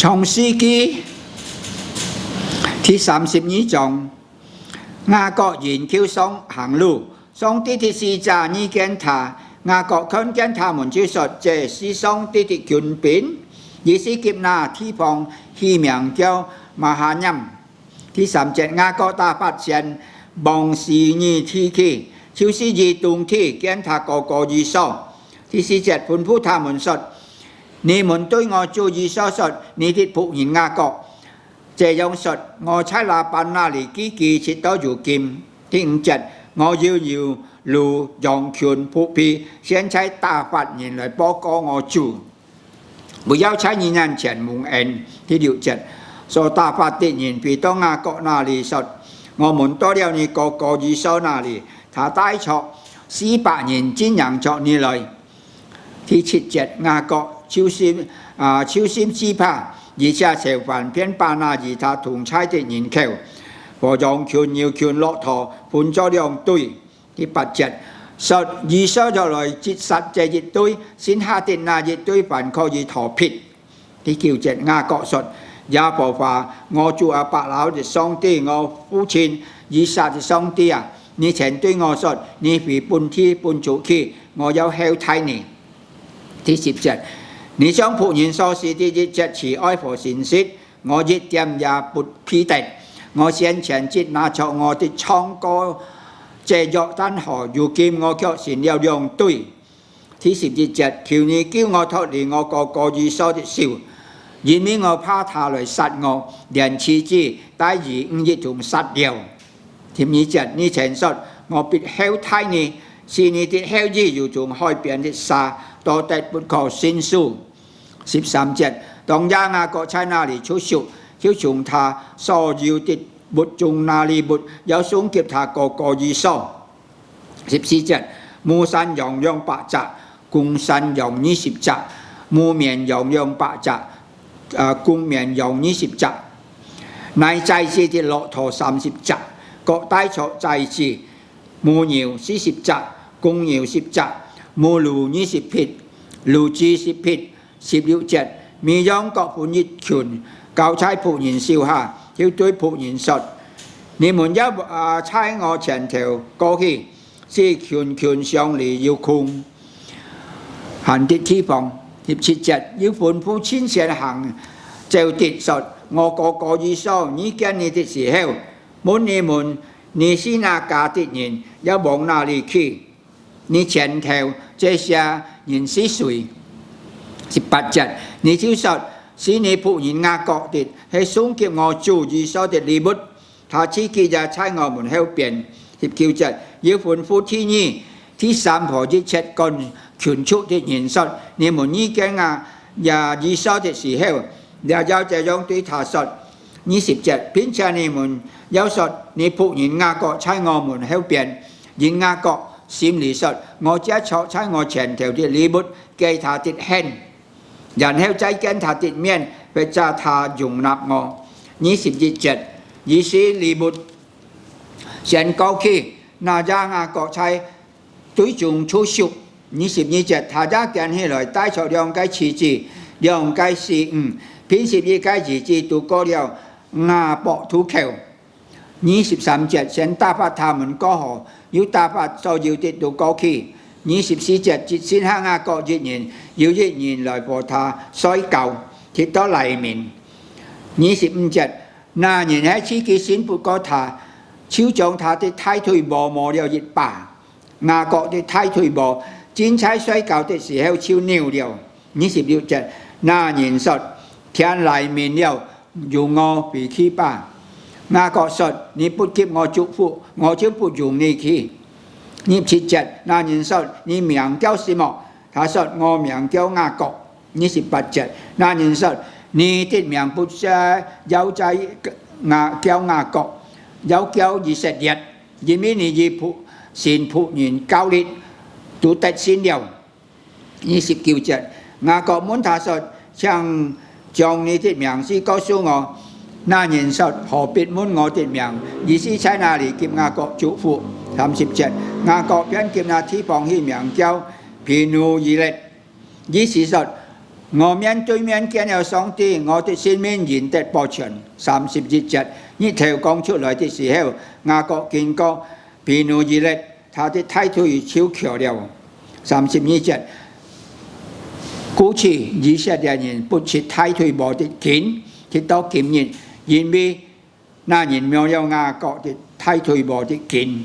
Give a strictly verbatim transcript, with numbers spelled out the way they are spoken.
創世記第三十二章，雅各仍舊上行路，上帝的使者遇見他，雅各看見他們就說：「這是上帝的軍兵。」於是給那地方起名叫瑪哈念。第三節，雅各打發先往西珥地去，就是以東地，見他哥哥以掃。第四節，吩咐他們說：「你們對我主以掃說：『你的僕人雅各這樣說：我在拉班那裡寄居，直到如今。』第五節，我有牛、驢、羊群、僕婢，現在打發人來報告我主，為要在你眼前蒙恩。」第六節，所打發的人回到雅各那裡說：「我們到了你哥哥以掃那裡，他帶著四百人，正迎著你來。」第七節，雅各就甚，啊，就甚懼怕，而且愁煩，便把那與他同在的人口和羊群、牛群、駱駝分作兩隊。第八節，說：「以掃若來擊殺這一隊，剩下的那一隊還可以逃避。」第九節，雅各說：「耶和華，我主亞伯拉罕的上帝，我父親以撒的上帝啊，你曾對我說：『你回本地本族去，我要厚待你。』」第十節，「你向僕人所施的一切慈愛和誠實，我一點也不配得。我先前只拿著我的杖過這約旦河，如今我卻成了兩隊。」第十一節，「求你救我脫離我哥哥以掃的手，因為我怕他來殺我，連妻子帶兒女一同殺了。」第十二節，「你曾說：『我必厚待你，使你的後裔如同海邊的沙，多得不可勝數。』」十三節，當夜雅各在那裡住宿，就從他所有的物中拿禮物，要送給他哥哥以掃。十四節，母山羊兩百隻，公山羊二十隻，母綿羊兩百隻，呃，公綿羊二十隻，耐崽子的駱駝三十隻，各帶著崽子，母牛四十隻，公牛十隻，母驢二十匹，驢駒十匹。十六節，每樣各分一群，交在僕人手下，就對僕人說：「你們要，啊，在我前頭過去，使群群相離有空閒的地方。」十七節，又吩咐盡先行走的說：「我哥哥以掃遇見你的時候，問你們：『你是哪家的人？要往哪裡去？你前頭這些人是誰？』」十八節，你就說：「是你僕人雅各的，係送給我主以掃的禮物，他自己也在我們後邊。」十九節，又吩咐第二、第三和一切趕群畜的人說：「你們遇見啊，也以掃的時候，也要這樣對他說。」二十節，並且你們要說：「你僕人雅各在我們後邊。」因雅各心裡說：「我藉著在我前頭的禮物，給他的份，然後再見他的面，或者他容納我。」二十一節，於是禮物先過去，那夜雅各在隊中住宿。二十二節，他夜間起來，帶著兩個妻子、兩個使女，並十一個兒子，都過了雅博渡口。二十三節，先打發他們過河，又打發所有的都過去。二十四節，只剩下雅各一人，有一人來和他睡覺，直到黎明。二十五節，那人係自己信不過他，就將他的大腿毛摸了一把。雅各的大腿毛正在睡覺的時候就扭了。二十六節，那人說：「天黎明了，容我回去吧。」雅各說：「你不給我祝福，我就不容你去。」二十七節，那人說：「你名叫什麼？」他說：「我名叫雅各。」二十八節，那人說：「你的名不再，要再雅，叫雅各，要叫以色列，因為你以僕，信僕人較力，都得勝了。」二十九節，雅各問他說：「請將你的名字告訴我。」那人說：「何必問我的名？」於是在那裡給雅各祝福。三十節，雅各便給那地方起名叫皮努伊勒，意思說：我面對面見了上帝，我的性命仍得保全。三十一節，日頭剛出來的時候，雅各經過比努伊勒，他的大腿就瘸了。三十二節，故此以色列人不吃大腿毛的筋，直到今日，因為那人沒有雅各的大腿毛的筋。